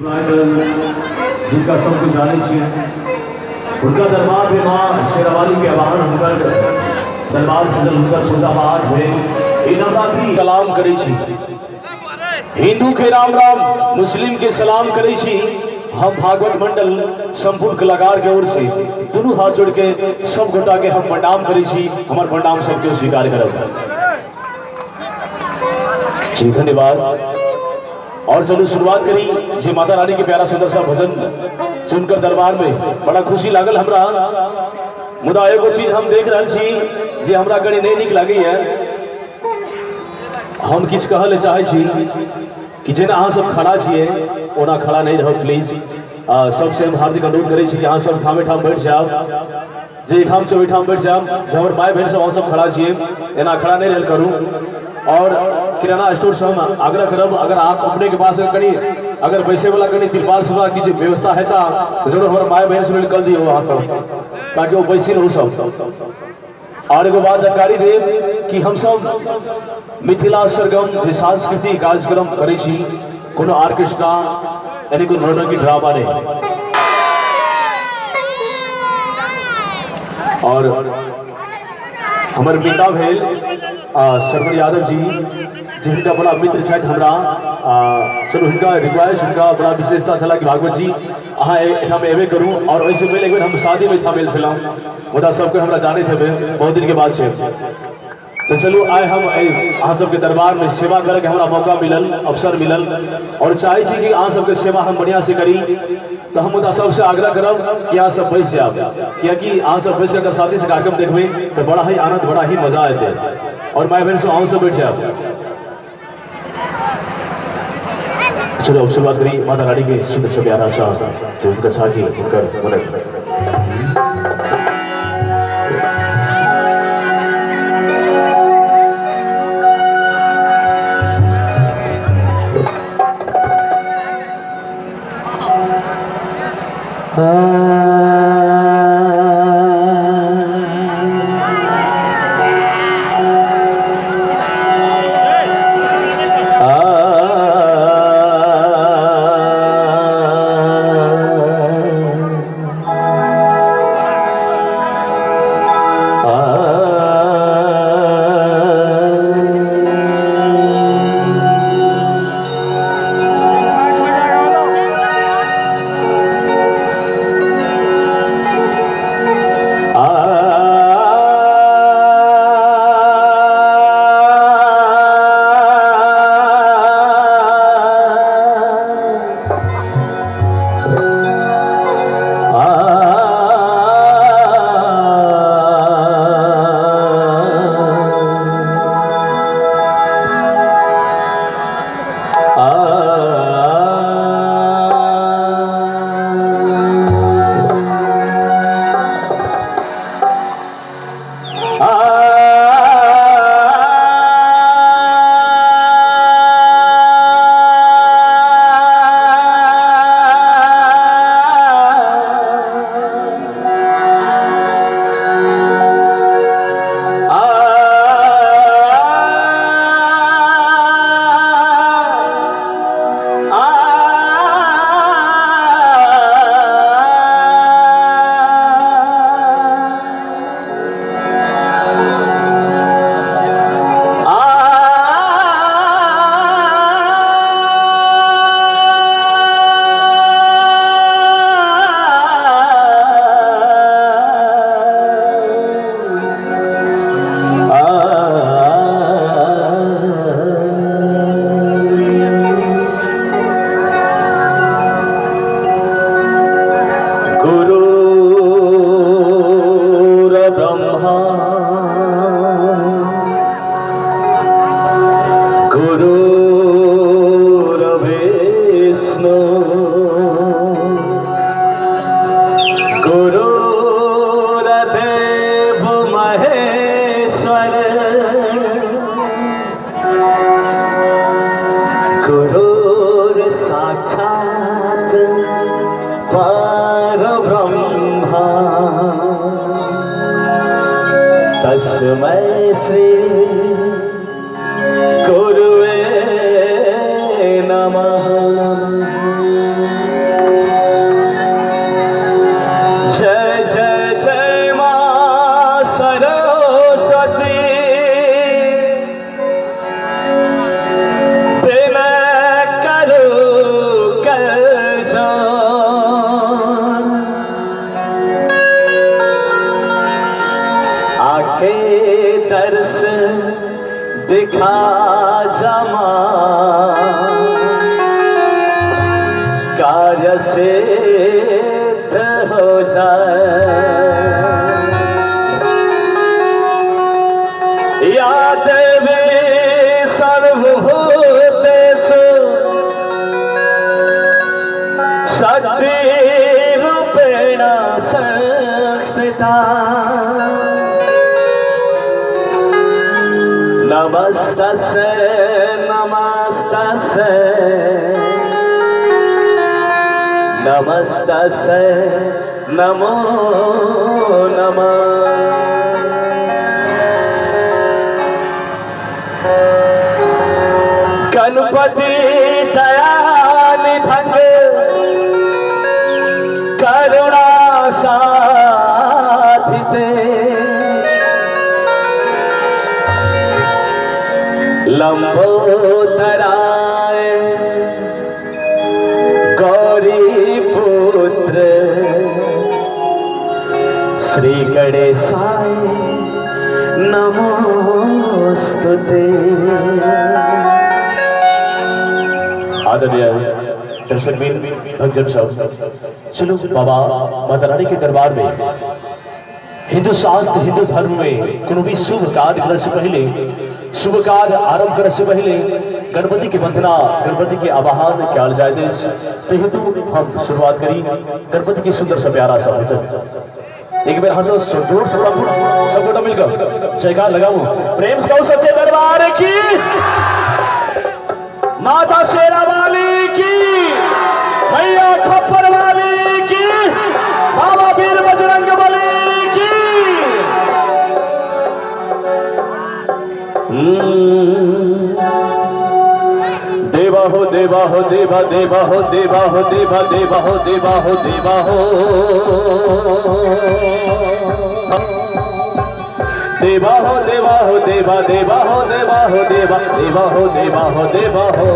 जिनका सब कुछ जानै छियै हुनका दरबार में माँ शेरावाली के आवाहन, हुनकर दरबार से हुनकर पूजा पाठ भेल। ई नवरात्रि सलाम करै छी, हिंदू के राम राम, मुस्लिम के सलाम करै छी। हम भागवत मंडल संपूर्ण कलाकार के ओर से दुनू हाथ जोड़ के सब गोटा के हम प्रणाम करै छी। हमर प्रणाम सबके स्वीकार करब जी। धन्यवाद। और चलू शुरुआत करी जे माता रानी के प्यारा सुंदर सा भजन चुनकर दरबार में बड़ा खुशी लागल हमरा। मुदा एगो चीज हम देख रहल छी जे हमरा कनि नहीं नीक लागैया। हम किछु कहऽ लए चाहै छी कि जेना अहाँ सब खड़ा छियै ओना खड़ा नहीं रहब प्लीज। सबसे हम हार्दिक अनुरोध करै छी कि अहाँ सब ठामे ठाम बैठ जाउ, जे एहिठाम छै ओहिठाम बैठ जायब। जे हमर माय बहिन सब अहाँ सब खड़ा छियै, एना खड़ा नहि रहल करू। और किराना स्टोर से हम आग्रह करब, अगर आप अपने के पास कनी अगर बैसे वाला कनी तिरपाल सब किछु व्यवस्था हेता तो जरूर हमर माय बहिन सब कल दियौ अहाँ सब, ताकि ओ बैसी रहू सब। और एगो बात जानकारी देब कि हम सब मिथिला सरगम जे सांस्कृतिक कार्यक्रम करै छी, कोनो ऑर्केस्ट्रा यानी कोनो नौटंकी ड्रामा नहीं। और हमर पिता भेल सरवर यादव जी, जे हिनका बड़ा मित्र छथि हमरा। चलू हिनका रिक्वेस्ट, हिनका बड़ा विशेषता छला कि भागवत जी अहाँ एहिठाम एबे करू। और ओहिसँ पहिले एक बेर हम शादीमे एहिठाम आयल छलहुँ, मुदा सबके हमरा जानैत हेबै, बहुत दिनके बाद छै। तो चलू आइ हम अहाँ सबके दरबारमे सेवा करैके हमरा मौका मिलल, अवसर मिलल, और चाहै छी कि अहाँ सबके सेवा हम बढ़िआँ से करी। तऽ हम मुदा सबसे आग्रह करब कि अहाँ सब बैस जायब, कियाकि अहाँ सब बैस अगर शादी से कार्यक्रम देखबै तऽ बड़ा ही आनंद, बड़ा ही मजा एतै। और माय बहन सब अहूँ सब बैठ जायब। चलो अब शुरुआत करी माता रानी के सुंदर से प्यारा सा जो उनका साथी उनकर बोले। तस्मै श्री गुरुवे नमः। दिखा जमा कार्य सिद्ध हो जाए। या देवी सर्वभूतेषु शक्ति रूपेण संस्थिता। नमस्तस्यै नमस्तस्यै नमस्तस्यै नमो नमः। गणपति दया निधंग करुणा साधिते, लंबोदराय गौरी पुत्र श्री गणेशाय नमोस्तुते। आदरणीय दर्शकवीर भक्तजन सब, चलो बाबा माता रानी के दरबार में हिंदू शास्त्र हिंदू धर्म में कोनो भी शुभ कार्य करे से पहले, शुभ कार्य आरंभ करे से पहले गणपति के वंदना, गणपति के आवाहन कयल जाइत अछि। तो हेतु हम शुरुआत करी गणपति के सुंदर सा प्यारा सा भजन। एक बेर हंसो जोर से सब सबगोटा मिलकर जयकार लगाबू, प्रेम से कहू सच्चे दरबार की, माता शेरा वाली की, मैया खप्पर वाली की, बाबा वीर बजरंग बली की। देवा हो देवा हो देवा देवा हो देवा हो देवा देवा हो देवा हो देवा हो देवा हो देवा हो देवा देवा हो देवा हो देवा देवा हो देवा हो देवा हो।